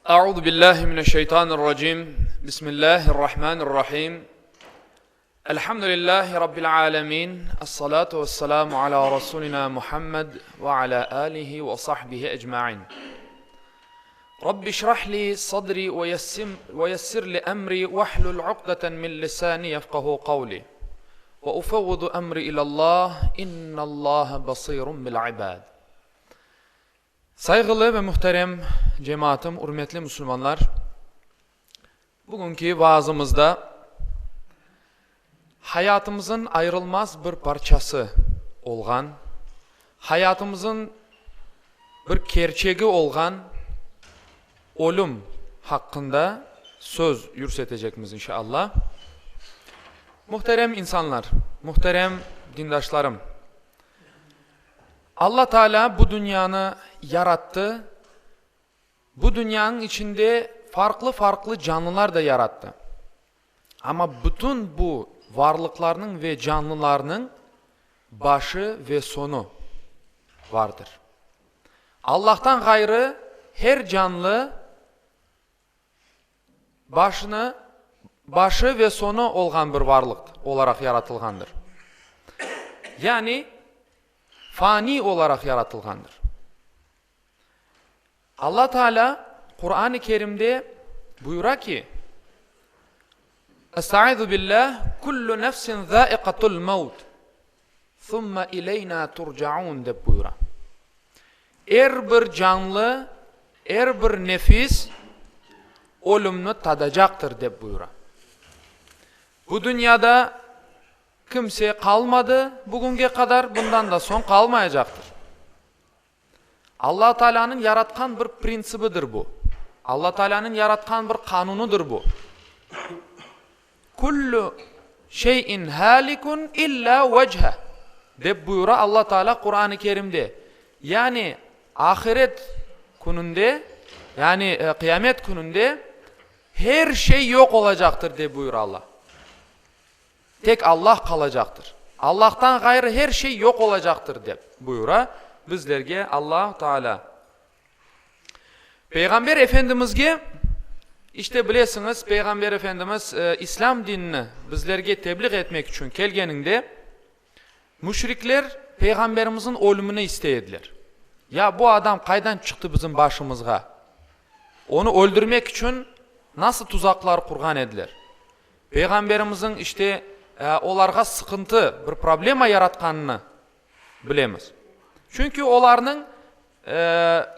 Euzu billahi mineşşeytanirracim. Bismillahirrahmanirrahim. Elhamdülillahi rabbil alemin. Essalatu vesselamu ala rasulina Muhammed ve ala alihi ve sahbihi ecmaîn. Rabbi şrah li sadri ve yessim ve yessir li emri vehlul uqdeten min lisani yefkahu kavli. Ve ufevvidu emri ilallah. İnnallaha basirun bil ibad. Sayğılı ve muhterem cemaatım, ürmetli musulmanlar! Bugünki vaazımızda hayatımızın ayrılmaz bir parçası olğan, hayatımızın bir kerçegi olğan ölüm haqqında söz yürsetecekmiz, inşa Allah. Muhterem insanlar, muhterem dindaşlarım! Alla Teala bu dünyanı yarattı, bu dünyanıñ içinde farqlı-farqlı canlılar da yarattı. Amma bütün bu varlıqlarnıñ ve canlılarnıñ başı ve soñu vardır. Allahtan ğayrı her canlı Başını, başı ve soñu olğan bir varlıq olaraq yaratılğandır. Yani, fani olaraq yaratılğandır. Alla Teala Quran-ı Kerimde buyura ki, Estaizu billah, Kullu nefsin zâikatul mevt, Thumma ileyna turcaun dep buyura. Er bir canlı, er bir nefis ölümni tadacaqtır dep buyura. Bu dünyada kimse qalmadı bugünge qadar, bundan da soñ qalmayacaqtır. Alla Taalânıñ yaratqan bir printsibidir bu. Alla Taalânıñ yaratqan bir qanunıdır bu. Kullu şeyin halikun illa vecheh, dep buyura Alla Taalâ Quran-ı Kerimde. Yani ahiret kününde, yani qıyamet kününde her şey yoq olacaqtır, dep buyura Alla. Tek Allah qalacaqtır. Allahtan ğayrı her şey yoq olacaqtır, dep buyura bizlerge Allahu Teala. Peyğamber Efendimizge, işte bilesiñiz, Peyğamber Efendimiz İslâm dinini bizlerge tebliğ etmek içün kelgeninde, Müşrikler Peyğamberimizniñ ölümini istey ediler. Ya bu adam qaydan çıqtı bizim başımızğa? Onı öldürmek içün nasıl tuzaqlar qurğan ediler? Peyğamberimizniñ işte olarğa sıqıntı, bir problema yaratqanını bilemiz. Çünki olarnıñ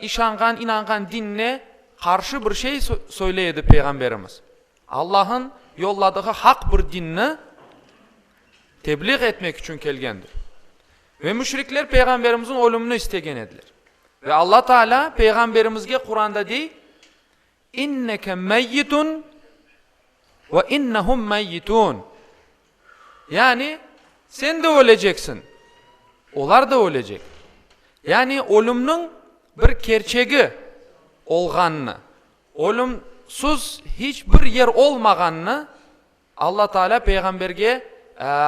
işanğan, inanğan dinine qarşı bir şey söyley edi Peyğamberimiz. Allah'ın yolladığı haq bir dinni tebliğ etmek içün kelgendir. Ve müşrikler Peyğamberimizin ölümini istegen ediler. Ve Alla Teala Peyğamberimizge Quranda dey, İnneke meyyitun ve innehum meyyitun. Yani, sen de öleceksiñ, olar da ölecek. Yani, ölümniñ bir kerçegi olğanını, Ölümsüz hiç bir yer olmağanını Alla Teala peyğamberge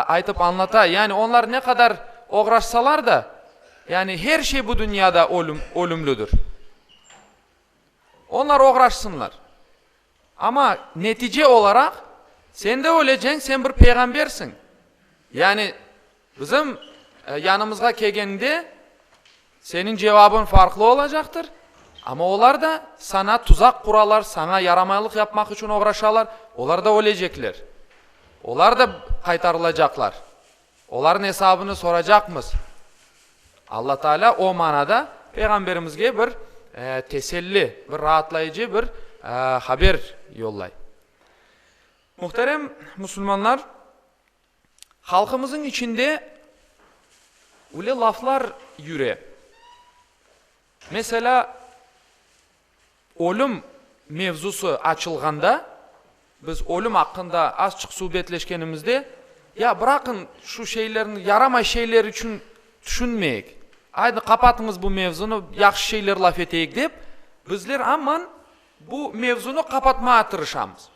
aytıp añlata. Yani onlar ne qadar oğraşsalar da, yani her şey bu dünyada ölüm, ölümlüdir. Onlar oğraşsınlar. Amma netice olaraq sen de öleceñ, sen bir peyğambersiñ. Yani Bizim yanımızğa kelgende seniñ cevabıñ farqlı olacaqtır, amma olar da saña tuzaq quralar, saña yaramaylıq yapmaq içün oğraşalar, olar da ölecekler, olar da qaytarılacaqlar, olarnıñ esabını soracaqmız. Alla Taalâ o manada Peyğamberimizge bir teselli, bir raatlayıcı bir haber yollay. Muhterem musulmanlar! Halqımızıñ içinde öyle laflar yüre. Meselâ, ölüm mevzusı açılğanda, biz ölüm aqqında azçıq subetleşkenimizde, ya bıraqın şu şeylerni, yaramay şeyler içün tüşünmeyik, aydı qapatıñız bu mevzunı, yahşı şeyler laf eteyik dep, bizler aman bu mevzunı qapatmağa tırışamız.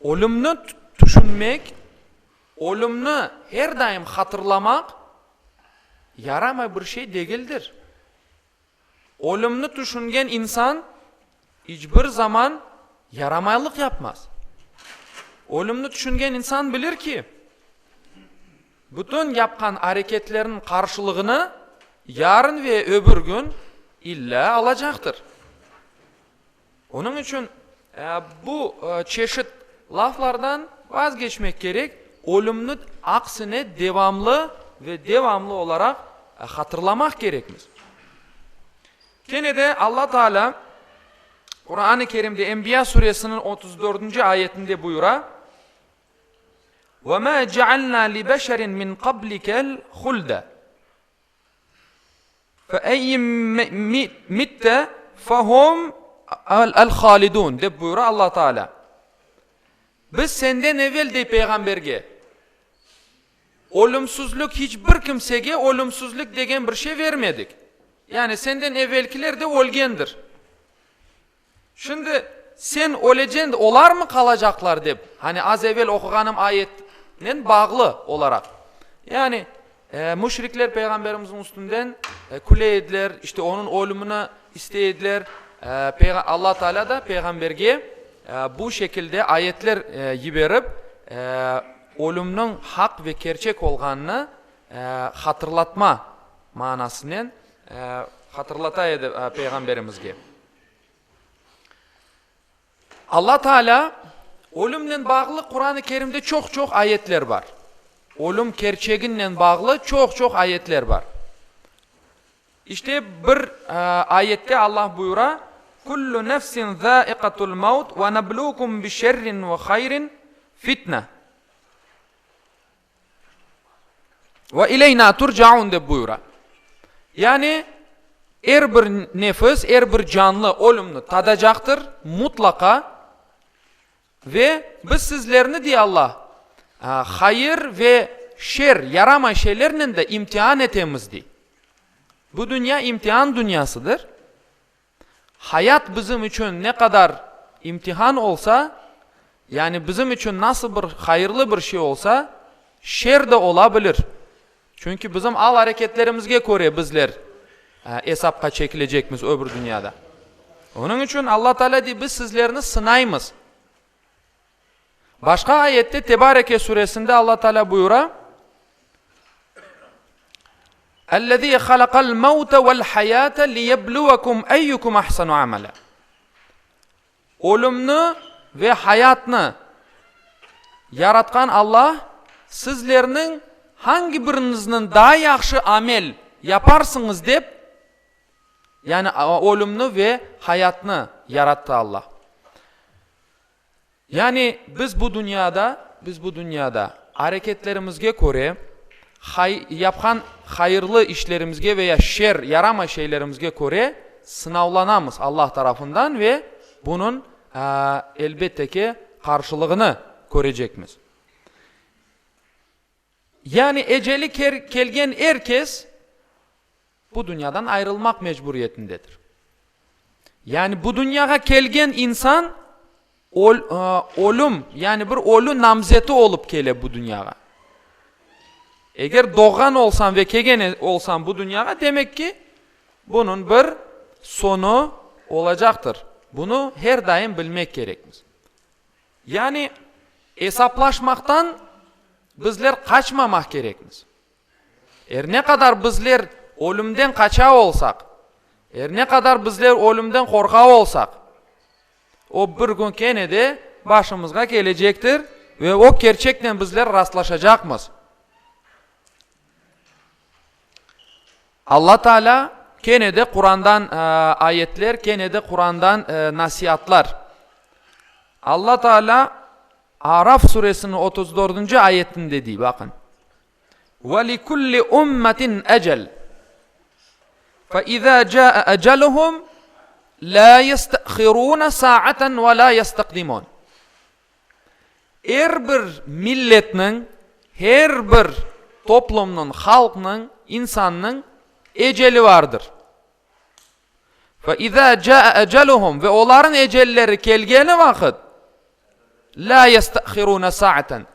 Ölümni tüşünmek, ölümni her daim hatırlamaq yaramay bir şey degildir. Ölümni tüşüngen insan. İç bir zaman yaramaylıq yapmaz. Ölümni tüşüngen insan bilir ki, bütün yapqan areketleriniñ qarşılığını yarın ve öbür kün illâ alacaqtır. Onıñ içün bu çeşit laflardan vazgeçmek kerek, ölümni aksine devamlı ve devamlı olaraq hatırlamaq kerekmiz. Kene de Alla Taalâ Quran-ı Kerimde Enbiya suresiniñ 34 dördünci ayetinde buyura, Ve mâ cealnâ li beşerin min qablikel hulde. Fe eyyim mitte fehum el-halidun, dep buyura Alla Taalâ. Biz senden evel, dey peyğamberge, ölümsüzlik hiç bir kimsege ölümsüzlik degen bir şey vermedik. Yani senden evelkiler de ölgendir. Şimdi sen öleceñ de olarmı qalacaqlar dep, hani az evel oquğanım ayetnen bağlı olaraq. Yani müşrikler Peyğamberimizniñ üstünden küle ediler, işte onıñ ölümini istey ediler. Alla Teala da Peyğamberge bu şekilde ayetler yiberip, ölümniñ haq ve kerçek olğanını hatırlatma manasınen hatırlata edi Peyğamberimizge. Alla Teala ölümnen bağlı Quran-ı Kerimde çoq-çoq ayetler bar. Ölüm kerçeginen bağlı çoq-çoq ayetler bar. İşte bir ayette Allah buyura, Kullu nefsin zâikatul mevt ve neblûkum bişerrin ve hayrin fitne. Ve ileyna turcaun dep buyura. Yani er bir nefis, er bir canlı ölümni tadacaqtır mutlaqa ve biz sizlerni, dey Allah, hayır ve şer, yaramay şeylernen de imtian etemiz, dey. Bu dünya imtian dünyasıdır. Hayat bizim içün ne qadar imtihan olsa, yani bizim içün nasıl bir hayırlı bir şey olsa, şer de ola bilir. Çünki bizim al-areketlerimizge köre bizler esapqa çekilecekmiz öbür dünyada. Onıñ içün Alla Teala dey, biz sizlerni sınaymız. Başqa ayette Tebareke suresinde Alla Teala buyura, Ellezî halakal mevte vel hayâte liyebluvekum eyyukum ahsenu amele. Ölümni ve hayatnı yaratqan Allah sizlerniñ hangi biriñizniñ daa yahşı amel yaparsıñız dep, yani ölümni ve hayatnı yarattı Allah. Yani biz bu dünyada, biz bu dünyada areketlerimizge köre, hay, yapqan hayırlı işlerimizge ve ya şer, yaramay şeylerimizge köre sınavlanamız Allah tarafından ve bunıñ, elbette ki, qarşılığını körecekmiz. Yani eceli kelgen er kes bu dünyadan ayrılmaq mecburiyetindedir. Yani bu dünyağa kelgen insan ölüm, yani bir ölü namzeti olıp kele bu dünyağa. Eger doğğan olsañ ve kelgen olsañ bu dünyağa, demek ki, bunıñ bir soñu olacaqtır. Bunı her daim bilmek kerekmiz. Yani esaplaşmaqtan bizler qaçmamaq kerekmiz. Er ne qadar bizler ölümden qaça olsaq, er ne qadar bizler ölümden qorqa olsaq, o bir kün kene de başımızğa kelecektir ve o kerçeknen bizler rastlaşacaqmız. Alla Teala kene de Qurandan ayetler, kene de Qurandan nasiatlar. Alla Teala Araf suresiniñ 34 dördünci ayetinde dey, baqın. Ve li kulli ummetin ecel. Fe izâ câe eceluhum lâ yestehirûne sâaten ve lâ yestekdimûn. Er bir milletniñ, her bir toplumnıñ, halqnıñ, insannıñ eceli vardır. Fe izâ câe eceluhum ve olarıñ ecelleri kelgeni vaqıt, lâ yestehirûne sâaten,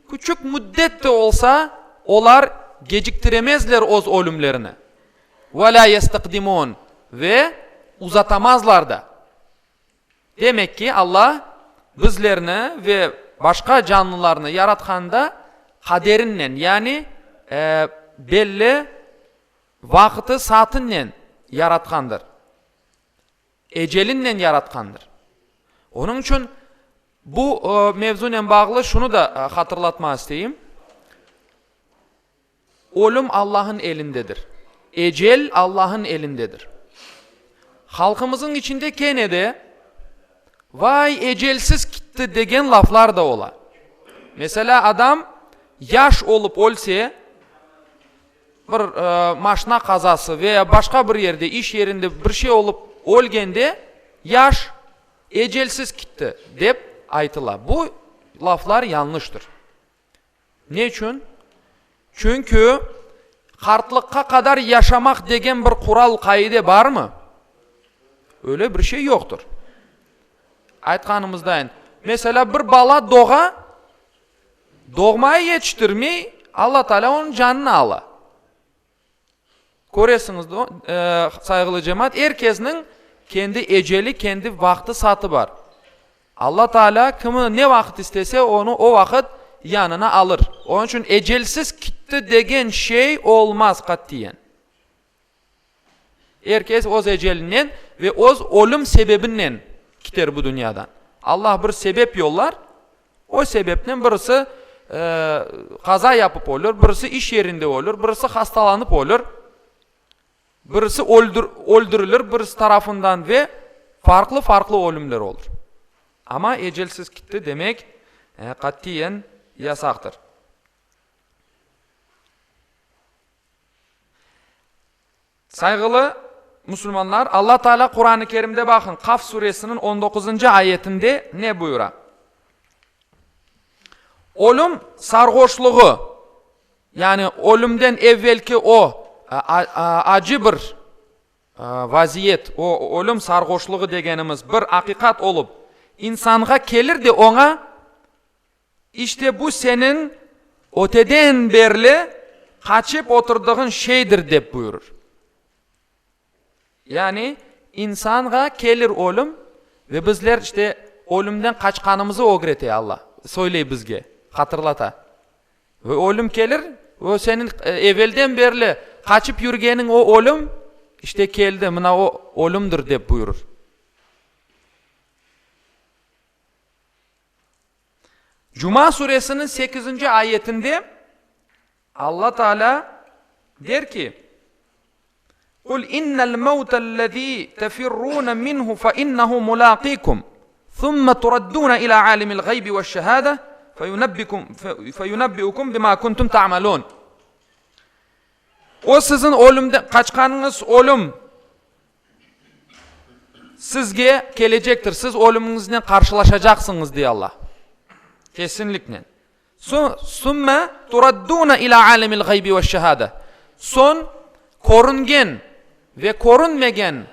küçük müddet de olsa, olar geciktiremezler öz ölümlerini, ve lâ yestekdimûn ve uzatamazlar da. Demek ki, Alla bizlerni ve başqa canlılarnı yaratqanda qaderinen, yani belli vaqıtı, saatınen yaratqandır, ecelinen yaratqandır. Onıñ içün bu mevzunen bağlı şunı da hatırlatmağa isteyim. Ölüm Allah'ın elindedir. Ecel Allah'ın elindedir. Halqımızın içinde kene de Vay, ecelsiz kitti degen laflar da ola. Meselâ, adam yaş olıp ölse, bir maşna qazası veya başqa bir yerde, iş yerinde bir şey olıp ölgende, yaş, ecelsiz kitti, dep aytıla. Bu laflar yañlıştır. Ne içün? Çünki qartlıqqa qadar yaşamaq degen bir qural, qaide barmı? Öyle bir şey yoqtır. Aytqanımızdayın, meselâ, bir bala doğa, doğmaya yetiştirmey, Alla Taalâ onıñ canını ala. Köresiñiz, sayğılı cemaat, er kesniñ kendi eceli, kendi vaqtı-saatı bar. Alla Taalâ kimi ne vaqıt istese, onı o vaqıt yanına alır. Onıñ içün ecelsiz kitti degen şey olmaz qatiyen. Er kes öz ecelinen ve öz ölüm sebebinen kiter bu dünyadan. Allah bir sebep yollar, O sebepten birisi qaza yapıp ölür, birisi iş yerinde ölür, birisi hastalanıp ölür, birisi öldürilir birisi tarafından ve farqlı-farqlı ölümler olur. Amma ecelsiz kitti demek qatiyen yasaqtır. Sayğılı musulmanlar, Alla Teala Quran-ı Kerimde baqın, Qaf suresiniñ on doquzıncı ayetinde ne buyura? Ölüm sarğoşluğı, yani ölümden evvelki o acı bir vaziyet, o ölüm sarğoşluğı degenimiz bir aqiqat olıp, insanğa kelir de oña, İşte bu seniñ öteden berli qaçıp oturdığın şeydir, dep buyurır. Yani, insanğa kelir ölüm ve bizler işte ölümden qaçqanımızı ögrete Alla, söyley bizge, hatırlata. Ve ölüm kelir, o seniñ evelden berli qaçıp yürgeniñ o ölüm, işte keldi, mına o ölümdir, dep buyurır. Cuma suresiniñ sekizinci ayetinde Alla Teala der ki, Qul innel mevtellezî tefirrûne minhu fe innehu mulâkîkum, thumme turaddûne ilâ âlimil gaybi veşşehâde feyunebbiukum bimâ kuntum ta'melûn. O siziñ ölümden qaçqanıñız ölüm Sizge kelecektir, siz ölümiñiznen qarşılaşacaqsıñız, dey Alla. Kesinliknen. Sümme turaddûne ilâ âlemil gaybi veşşehâde. Soñ körüngen ve körünmegen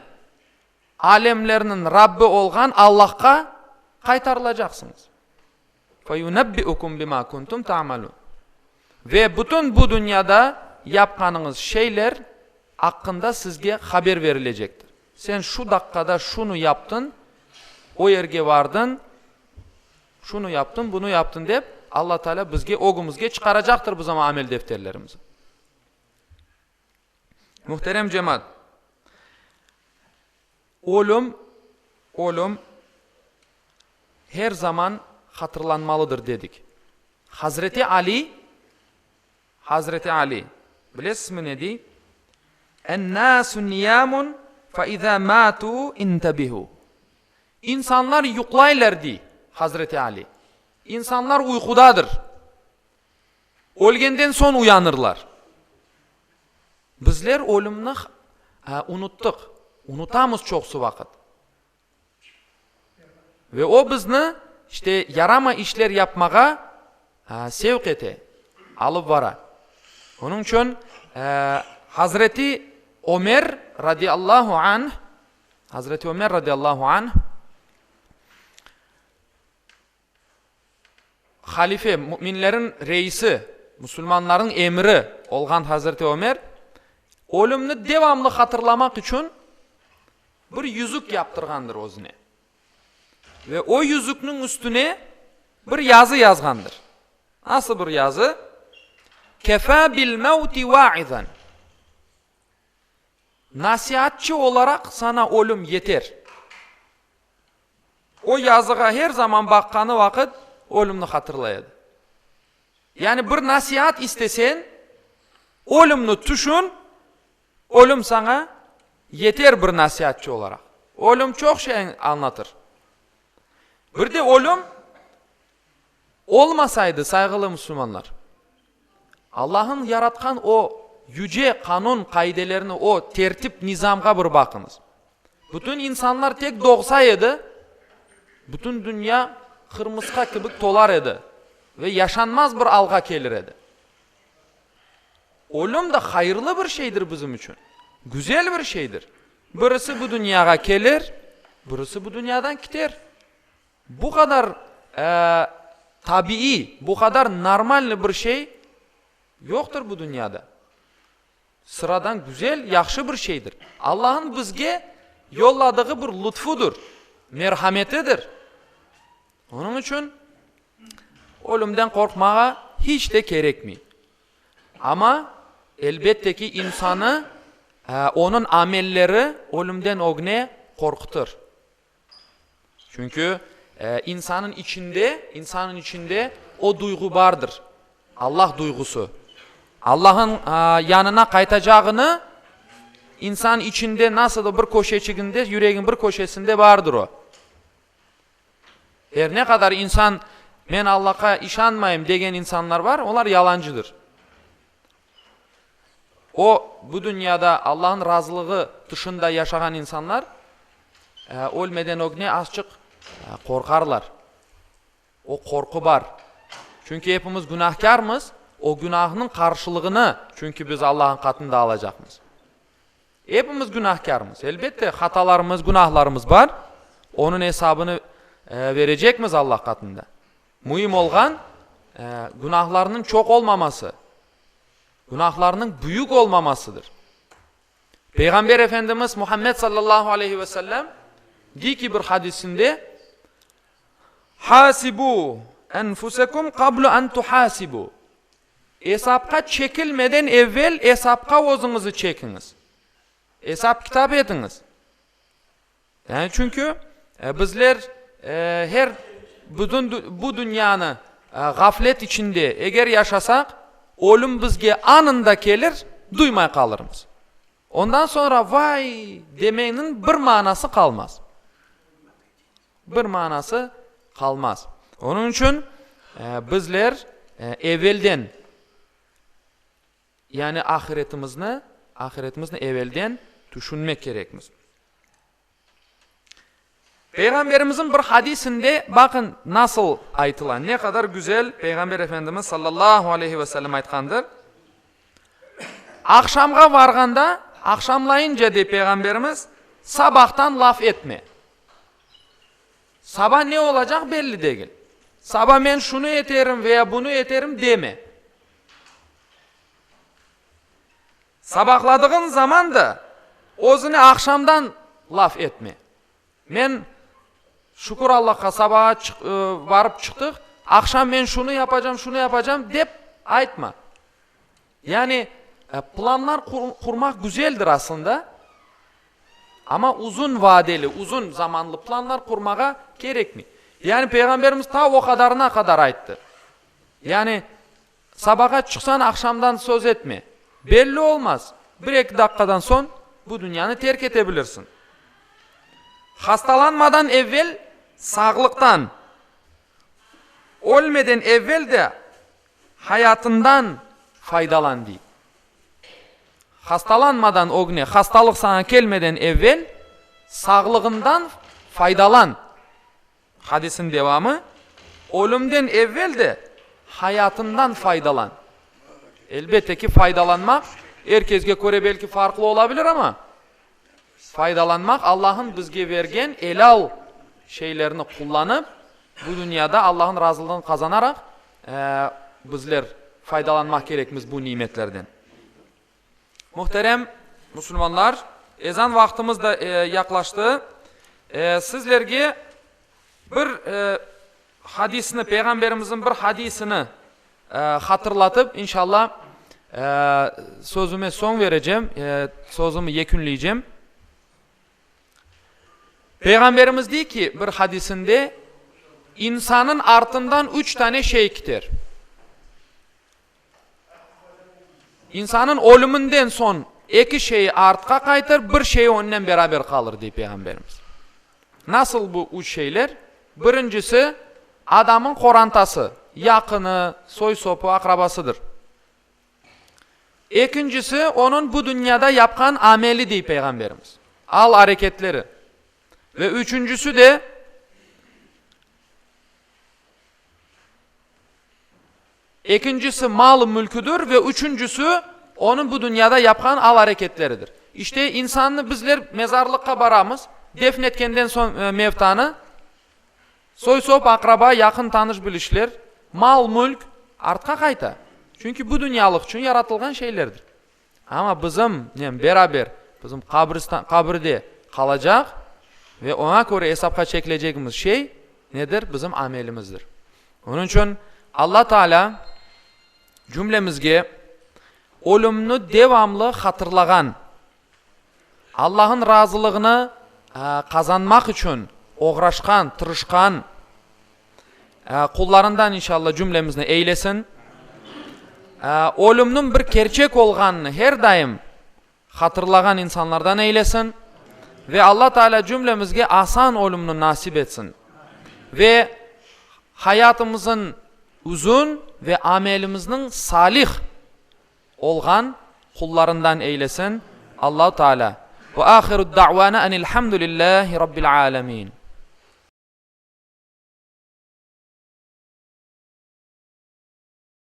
alemlerniñ Rabbi olğan Allahqa qaytarılacaqsıñız. Feyunebbiukum bima kuntum ta'malun. Ve bütün bu dünyada yapqanıñız şeyler aqqında sizge haber verilecektir. Sen şu daqqada şunı yaptıñ, o yerge vardıñ, şunı yaptıñ, bunı yaptıñ dep, Alla Teala bizge, ögümizge çıqaracaqtır bu zaman amel defterlerimizi. Muhterem cemaat! Ölüm, ölüm her zaman hatırlanmalıdır dedik. Hazreti Ali, Hazreti Ali, bilesizmi ne dey? En-nasu niyamun fe izâ mâtû intebihû. İnsanlar yuqlaylar, dey Hazreti Ali. İnsanlar uyqudadır. Ölgenden soñ uyanırlar. Bizler ölümni unuttıq, unutamız çoqusı vaqıt. Ve o bizni, işte, yaramay işler yapmağa sevq ete, alıp vara. Onıñ içün Hazreti Ömer radiyallahu anh, Hazreti Ömer radiyallahu anh, Halife, müminlerin reisi, musulmanlarnıñ emiri olğan Hazreti Ömer, ölümni devamlı hatırlamaq içün bir yüzük yaptırğandır özüne. Ve o yüzükniñ üstüne bir yazı yazğandır. Nasıl bir yazı? Kefâ bil mevti vâizan. Nasiatçı olaraq saña ölüm yeter. O yazığa her zaman baqqanı vaqıt ölümni hatırlay edi. Yani bir nasiat istesen, ölümni tüşün, ölüm saña yeter bir nasiatçı olaraq. Ölüm çoq şey añlatır. Bir de ölüm olmasaydı, sayğılı musulmanlar, Allah'ın yaratqan o yüce qanun qaidelerini, o tertip nizamğa bir baqıñız. Bütün insanlar tek doğsa edi, bütün dünya qırmısqa kibi tolar edi ve yaşanmaz bir alğa kelir edi. Ölüm de hayırlı bir şeydir bizim içün, güzel bir şeydir. Birisi bu dünyağa kelir, birisi bu dünyadan kiter. Bu qadar tabiiy, bu qadar normalnıy bir şey yoqtır bu dünyada. Sıradan güzel, yahşı bir şeydir. Allah'ın bizge yolladığı bir lutfudır, merhametidir. Onıñ içün ölümden qorqmağa hiç de kerekmey. Amma, elbette ki, insanı onıñ amelleri ölümden ögne qorqutır. Çünki insanıñ içinde, insanıñ içinde o duyğu bardır, Allah duyğusı. Allah'ın yanına qaytacağını insan içinde nasıldır bir köşeçiginde, yüreginiñ bir köşesinde bardır o. Er ne qadar insan men Allahqa işanmayım degen insanlar bar, olar yalancıdır. O, bu dünyada Allah'ın razılığı tışında yaşağan insanlar ölmeden ögne azçıq qorqarlar. O qorqu bar. Çünki epimiz günahkârmız, o günahnıñ qarşılığını çünki biz Allah'ın qatında alacaqmız. Epimiz günahkârmız. Elbette, hatalarımız, günahlarımız bar. Onıñ esabını verecekmiz Allah qatında. Müim olğan, günahlarnıñ çoq olmaması, günahlarnıñ büyük olmamasıdır. Peyğamber Efendimiz Muhammed sallallahu aleyhi ve sellem dey ki bir hadisinde, Hasibu enfusekum qablu en tuhasibu. Esapqa çekilmeden evvel esapqa özüñizi çekiñiz. Esap-kitap etiñiz. Yani çünki bizler her bütün bu dünyanı ğaflet içinde eger yaşasaq, ölüm bizge anında kelir, duymay qalırmız. Ondan soñra vay demeniñ bir manası qalmaz. Bir manası qalmaz. Onıñ içün bizler evelden, yani ahiretimizni, ahiretimizni evelden tüşünmek kerekmiz. Peyğamberimizniñ bir hadisinde baqın nasıl aytıla, ne qadar güzel Peyğamber Efendimiz sallallahu aleyhi ve sellem aytqandır. Aqşamğa varğanda, aqşamlayınca, dey Peyğamberimiz, sabahtan laf etme. Saba ne olacaq belli degil. Saba men şunı eterim veya bunı eterim deme. Sabahladığın zaman da özüne aqşamdan laf etme. Men, şükür Allahqa, sabağa varıp çıqtıq, aqşam men şunı yapacam, şunı yapacam dep aytma. Yani, planlar qurmaq güzeldir aslında, amma uzun vadeli, uzun zamanlı planlar qurmağa kerekmey. Yani, Peyğamberimiz ta o qadarına qadar ayttı. Yani, sabağa çıqsañ, aqşamdan söz etme. Belli olmaz, bir-eki daqqadan soñ bu dünyanı terk ete bilirsiñ. Hastalanmadan evvel sağlıqtan, ölmeden evvel de Hayatından faydalan, dey. Hastalanmadan ögne, hastalıq saña kelmeden evel, sağlığından faydalan. Hadisin devamı, Ölümden evel de hayatından faydalan. Elbette ki, faydalanmaq er kesge köre belki farqlı olabilir, amma faydalanmaq, Allah'ın bizge bergen elâl şeylerni qullanıp, Bu dünyada Allah'ın razılığını qazanaraq, bizler faydalanmaq kerekmiz bu nimetlerden. Muhterem musulmanlar, ezan vaqtımız da yaqlaştı. Sizlerge. Bir hadisni, Peyğamberimizniñ bir hadisini hatırlatıp, inşallah, sözüme soñ verecem, sözümi yekünleycem. Peyğamberimiz dey ki, bir hadisinde, İnsanıñ artından üç tane şey kiter. İnsanıñ ölüminden soñ eki şeyi artqa qaytır, bir şeyi onnen beraber qalır, dey Peyğamberimiz. Nasıl bu üç şeyler? Birincisi, adamıñ qorantası, yaqını, soy-sopu, aqrabasıdır. Ekincisi, onıñ bu dünyada yapqan ameli, dey Peyğamberimiz, al-areketleri. Ve üçüncisi de, Ekincisi, malı-mülküdir ve üçüncisi, onıñ bu dünyada yapqan al-areketleridir. İşte, insannı bizler mezarlıqqa baramız, defn etkenden soñ mevtanı, soy-sop, aqraba, yaqın tanış-bilişler, mal-mülk artqa qayta. Çünki bu dünyalıq içün yaratılğan şeylerdir. Amma bizimnen beraber bizim qabristan, qabirde qalacaq ve oña köre esapqa çekilecegimiz şey nedir? Bizim amelimizdir. Onıñ içün Alla Taalâ cümlemizge ölümni devamlı hatırlağan, Allah'ın razılığını qazanmaq içün oğraşqan, tırışqan qullarından inşallah cümlemizni eylesin. Ölümniñ bir kerçek olğanını her daim hatırlağan insanlardan eylesin. Ve Alla Teala cümlemizge asan ölümni nasip etsin. Ve hayatımızın uzun ve amelimizniñ salih olğan qullarından eylesin Allahu Teala. Ve ahiru da'vana enilhamdülillahi rabbil alemin.